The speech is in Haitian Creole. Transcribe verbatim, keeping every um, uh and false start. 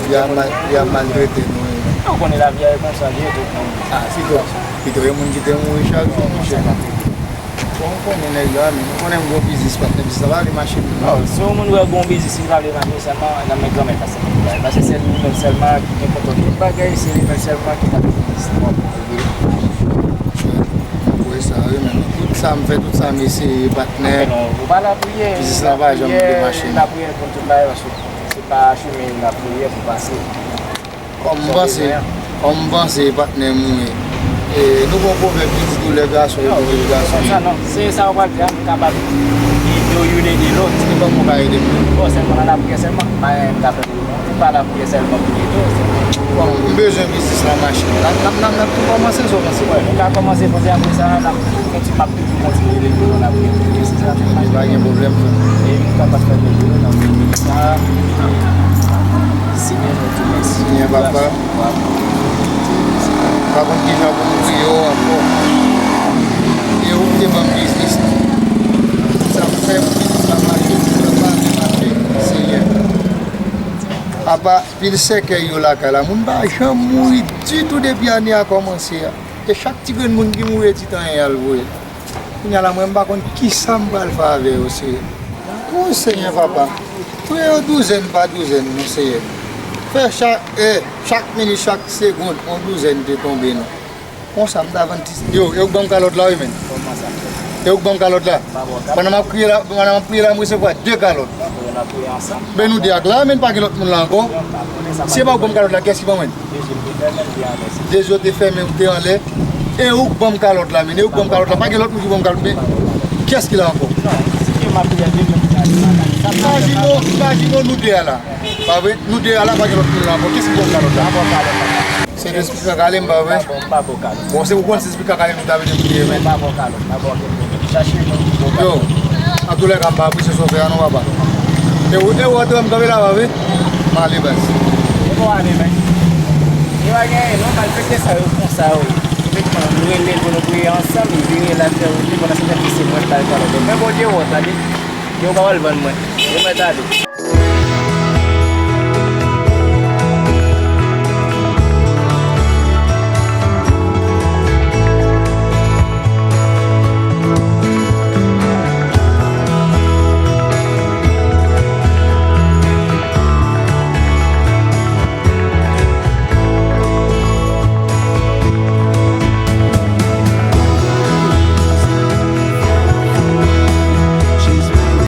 Li ap mal, li ap maltrete nou, wi. Ou konnen lavi a e konsa li ye, tout moun. Ah, pito, pito e moun ki te mouri chak jou, monchè. Bon, ou konnen nèg yo a, men ou konnen m gon biznis, patnè, biznis la pa vle mache menm non. Oh, si yon moun wè gon biznis, li pa vle mache sèlman nan men granmèt la, se li bay. Paske se li menm sèlman ki gen kontwòl tout bagay, se li menm sèlman ki ka fè biznis lan pou li. Ou wè sa, wi, men tout sa m fè, tout sa m eseye, patnè. Anfen non, ou pa lapriyè, biznis la pa janm vle mache. Lapriyè konn tout bagay, paske se pa chimen lapriyè pou pase. Kòm m panse, kòm m panse, patnè m, wi. E, nou gon pwovèb ki di doulè gason e doulè gason. Non, se sa ou pral di a, m kapab ede w youn ede lòt. E kòman w ka ede m? Bon, sèlman nan lapriyè sèlman, m pa gen anyen m ka fè pou ou non. M pa lapriyè sèlman pou ede w, sèlman. Bon, m bezwen biznis lan mache. N ap, n ap, n ap, n ap tou kòmanse, sa w panse? Wi, nou ka kòmanse, panse apre sa, n ap kontinye, m ap toujou kontinye ede w nan lapriyè. Se sa, pa gen pwoblèm, frè m. E nou kapab fè tou, n ap ede sa. Senyè, nou di mèsi. Senyè, papa. M pa konn kijan pou m priye w ankò. E ou ki te ban m biznis la. Sa m fè pou biznis la mache, pou l pa mache, Senyè. Apa pil sèkèy yo lakay la, moun pa janm mouri ditou depi ane a kòmanse a. E chak ti grenn moun ki mouri, e ti tanyen y al voye. Kounye a la, mwen, m pa konn kisa m pral fè avè yo, Senyè. O Senyè, papa, touye yo douzèn pa douzèn, non, Senyè. Fè chak è, chak minit, chak segonn, yon douzèn te tonbe, non. Konsa, m ta vann ti. Yo, e ou k ban m kalòt la, wi, menn. Kòman sa? E ou k ban m kalòt la? M pa ba w kalòt. Pandan m ap kriye la, pandan m ap kriye la, m resevwa de kalòt. Bon, n ap priye ansanm. Men nou de ak la, menn, pa gen lòt moun la ankò. Si e pa ou k ban m kalòt la, kiyès ki ban mwen? Dye yo te fèmen, m te anlè. Dye yo te fèmen, m te anlè. E ou k ban m kalòt la, men. E ou k ban m kalòt la. Pa gen lòt moun ki ban m kalòt, men. Kiyès ki la ankò? Non, si ke m ap priye, Dye mwen ki anlè. Sa m pa Majimo, majimo nou de a la. Pa vre? Nou de a la, pa gen lòt moun la ankò. Kiyès ki ban m kalòt la? M pa ba w kalòt la. Sentespri ka kale m, pa vre? M pa ba w, m pa ba w kalòt. Bon, se ou konn Sentespri ka kale m, ou ta vin priye, men. M pa ba w kalòt, m pa ba w kalòt. Chache moun ki ba w kalòt. Yo, antoulèka, m pa apresye sa w fè a non, papa. E ou, e ou antre m kanpe la, pa vre? M ale, baz. E bon, ale, men. E pa gen anyen non, malfektè sa yo konsa, wi. Efektivman, nou rele pou nou priye ansanm, li vire l al fè wout li, pandan se tan ki se mwen k bay kalòt. Men Bondye wè w, tande. Gen yon pawòl vann mwen. Yo mèt ale.